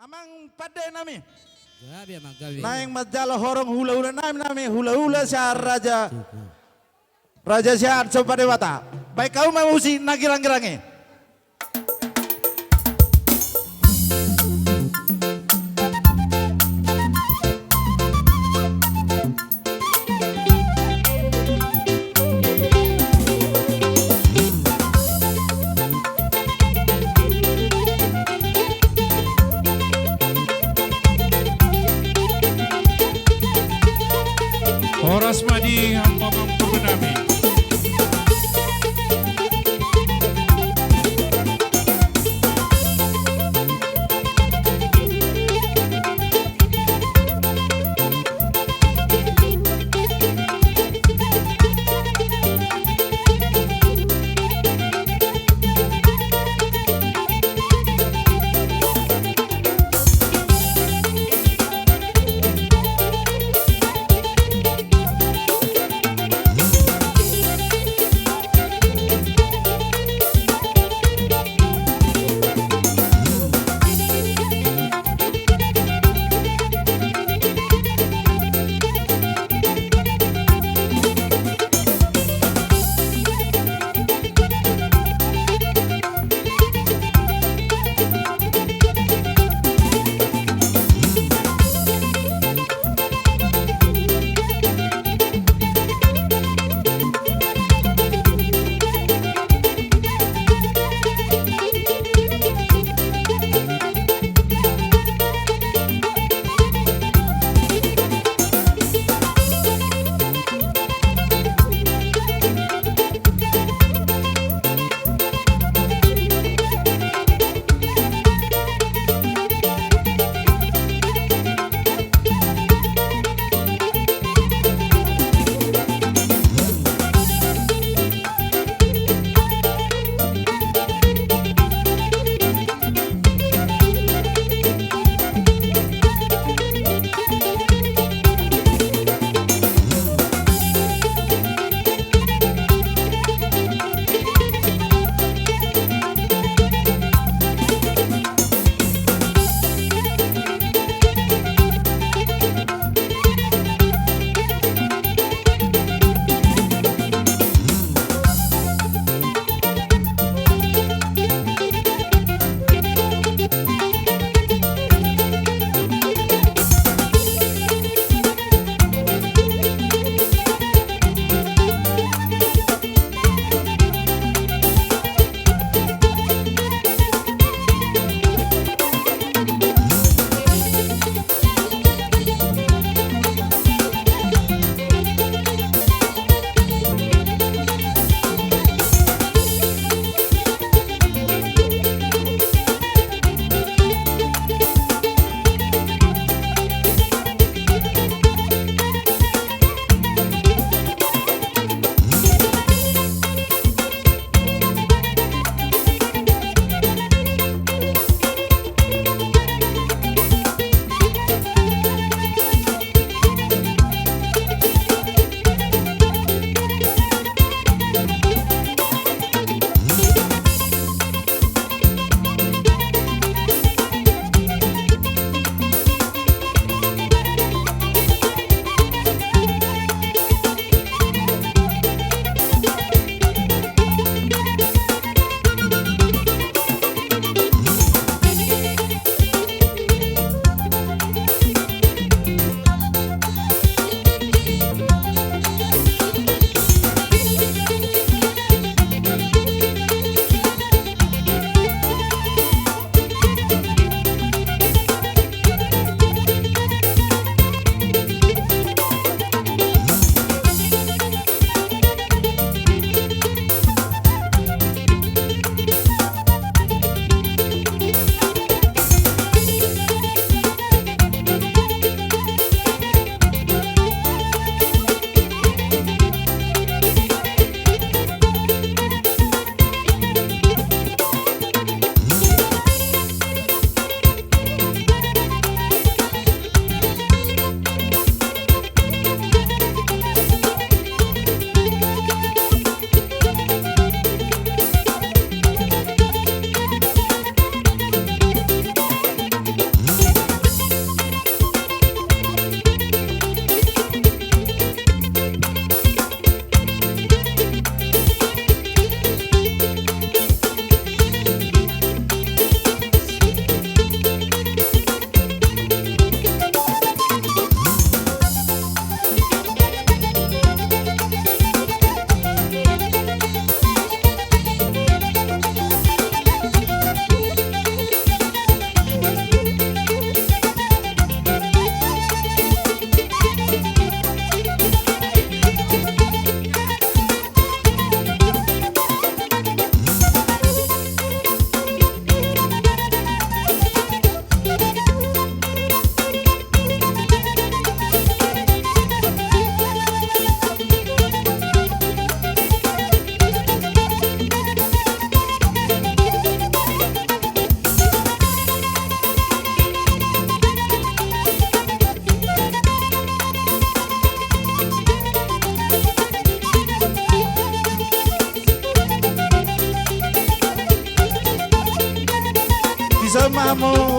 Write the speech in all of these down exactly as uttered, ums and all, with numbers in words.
Amang pande nami. Gabe, amang, gabe. Naeng manjalo horong hula-hula nami, nami hula-hula sian raja. Raja sian Somba Debata. Baen hamu ma musik na girang-girang i. Horas ma di hamu amang pande nami.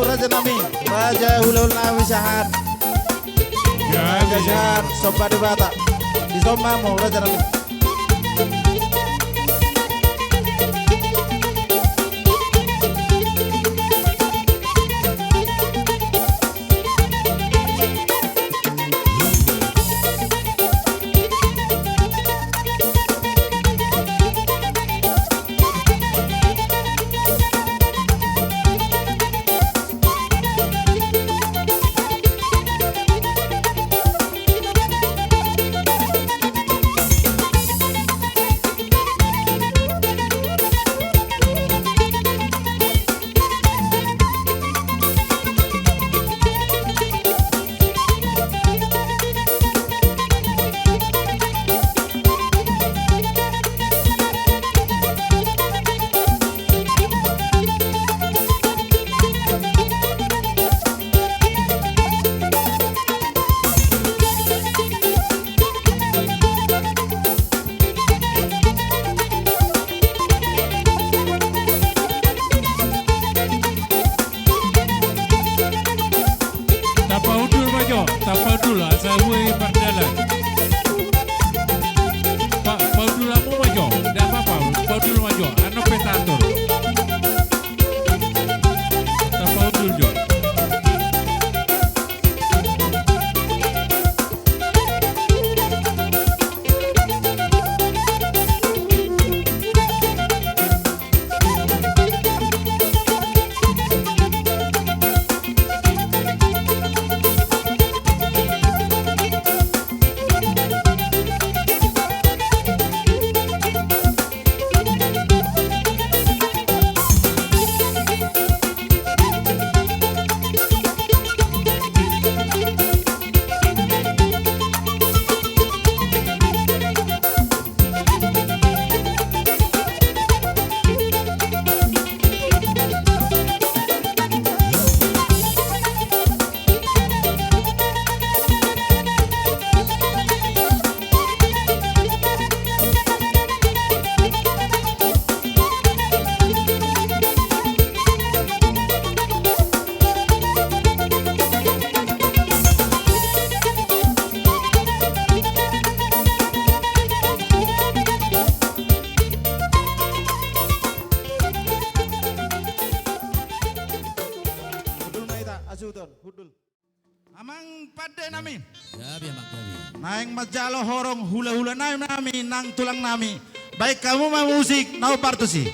Raja nami, raja hulahula nami sahat. Raja sahat, somba Debata. Dison ma hamu raja nami. Tapaundul ma jo, tapaundul, asa boi mardalan. Pa-, paundul hamu ma jo, nda apa-apa, paundul ma jo, annon pe tator. Tapaundul jo. Hundul ma hita, asuhuton, hundul. Amang pande nami. Gabe, amang, gabe. Naeng manjalo horong hulahula nami, nami nang tulang nami. Baen hamu ma musik na hombar tusi.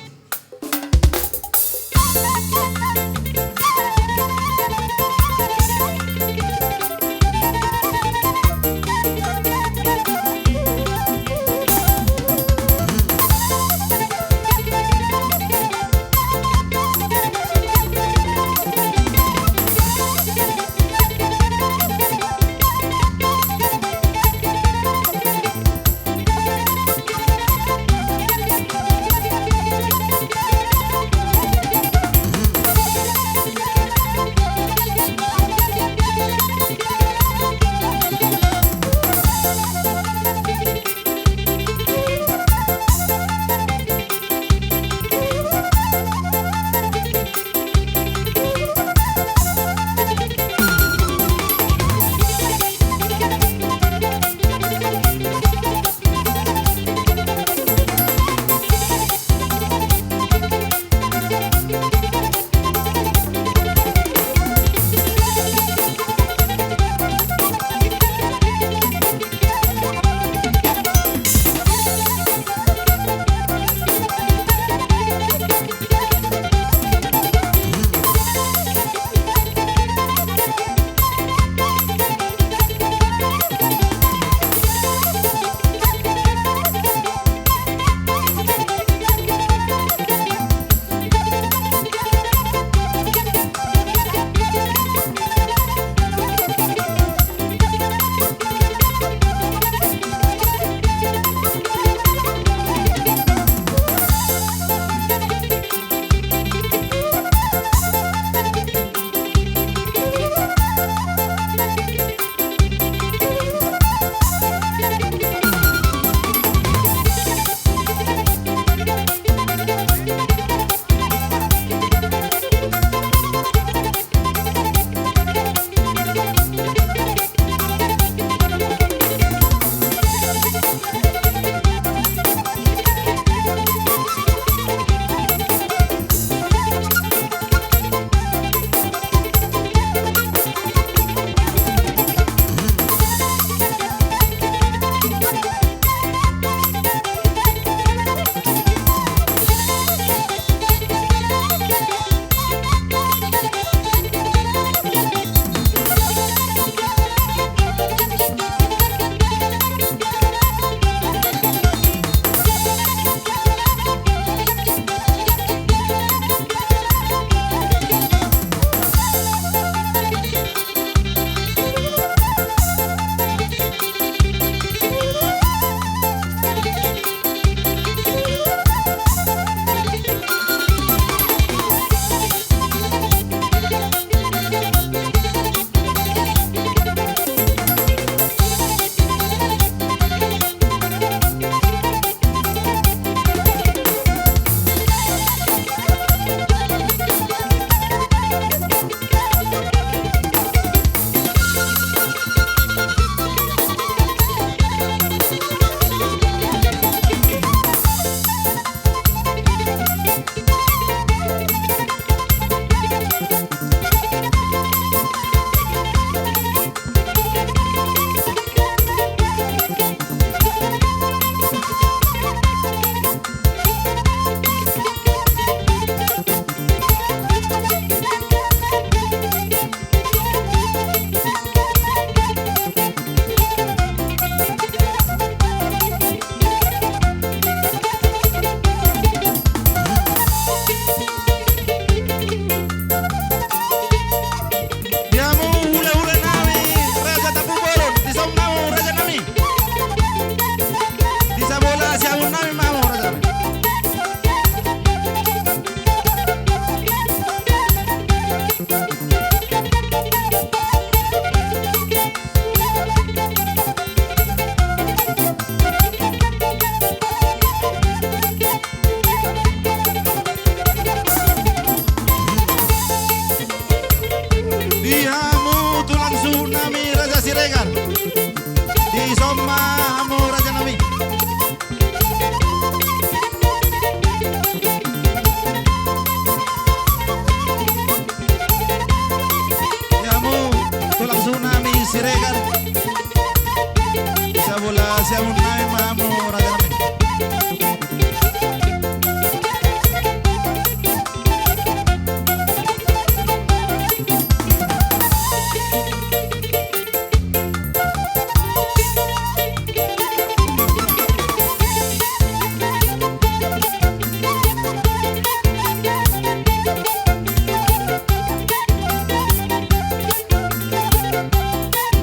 Di hamu tulang suhut nami Raja Siregar. Dison ma hamu raja nami. Di hamu tulang suhut nami Siregar. Sabola siamun nami ma hamu raja nami.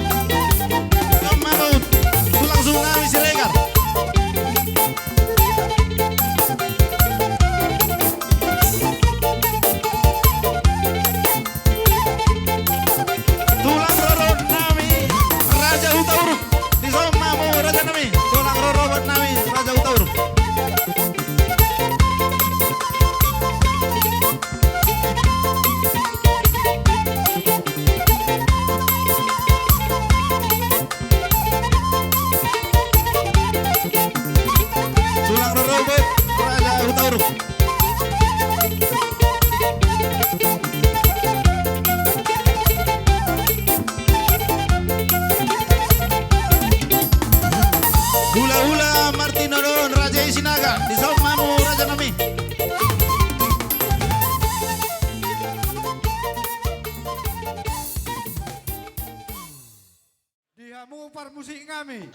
Dison ma hamu tulang suhut nami Siregar. Tulang rorobot nami Raja Hutauruk. Dison ma hamu raja nami. Tulang rorobot nami Raja Hutauruk. Tulang rorobot Raja Hutauruk. Hulahula Martino dohot Raja i Sinaga, dison ma hamu raja nami. Di hamu parmusik nami.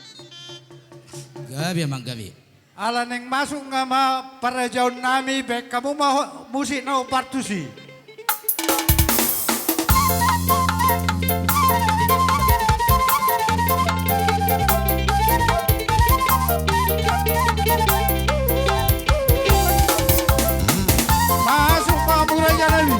Gabe amang gabe. Ala naeng masuk nga ma parajaon nami, baen hamu ma ho-, musik na hombar tusi. Masuk ma hamu raja nami.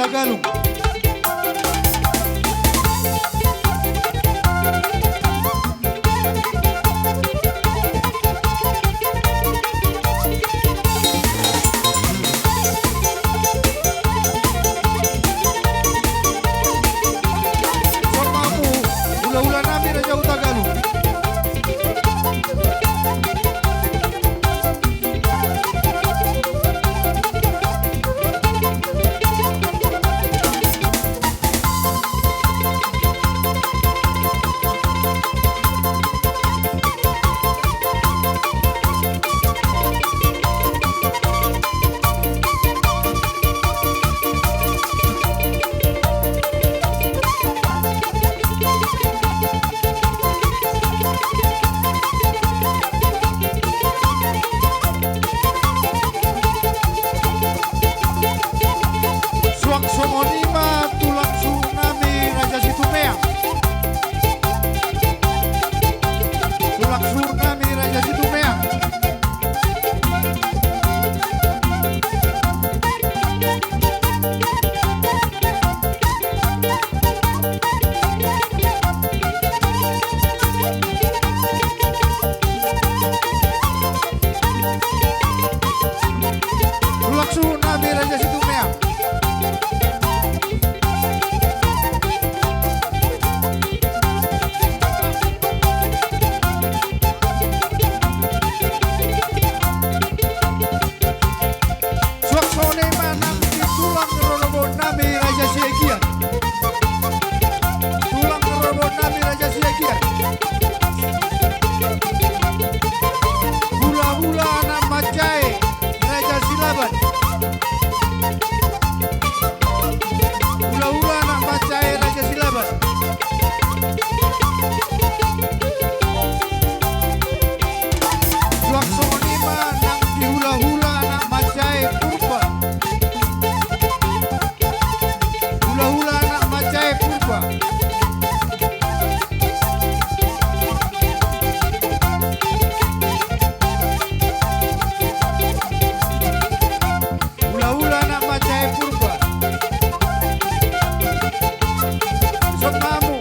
Tagalung. Somamu, hulahula nami Raja Hutagalung. Suang songon i ma tulang suhut nami Raja Situmeang. Tulang suhut nami Raja Situmeang. Tulang suhut nami Raja Situmeang. Suang songon i ma nang di tulang rorobot nami Raja Siagian. Tulang rorobot nami Raja Siagian. Hulahula anak manjae Raja Silaban. Hulahula anak manjae Raja Silaban. Suang songon i ma nang di hulahula anak manjae Purba. Hulahula anak manjae Purba. Hulahula anak manjae Purba. Somamu.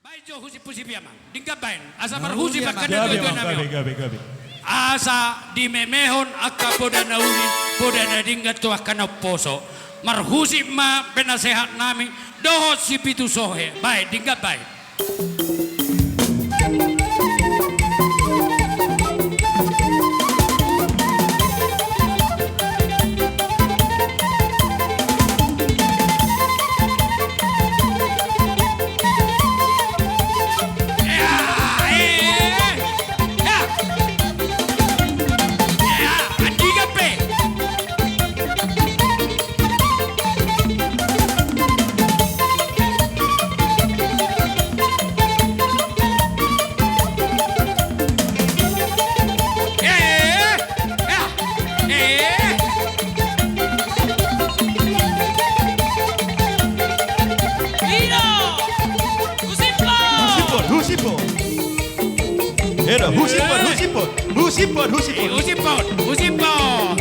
Baen jo husip-husip i, amang. Denggan baen. Asa marhusip angka na tuatua nami on. Gabe, gabe, gabe. Asa dimemehon angka poda na uli, poda na denggan tu angka na umposo. Marhusip ma penasehat nami dohot si Pitu Sohe. Baen, denggan baen. Husipon, husipon. Eda, husipon, husipon. Husipon, husipon. Husipon, husipon.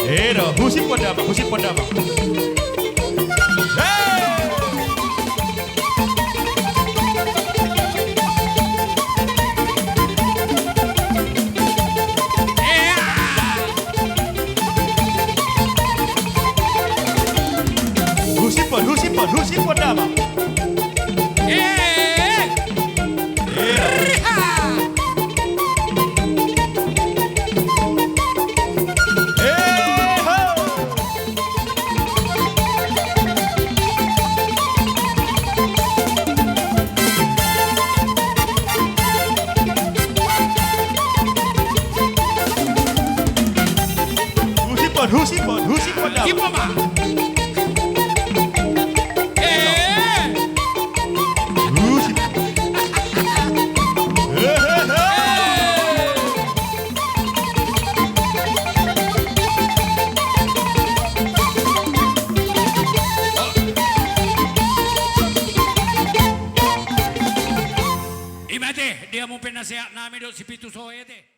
Eda, husipon damang, husipon damang. Hei! Husipon, husipon, husipon damang. Eh, eh, eh. Eh. Riha. Eh, ho. Husipon, husipon, husipon damang. Husipon ma. Eh. Husipon. Eh, eh, eh. Nasehat nami dohot si Pitu Soete.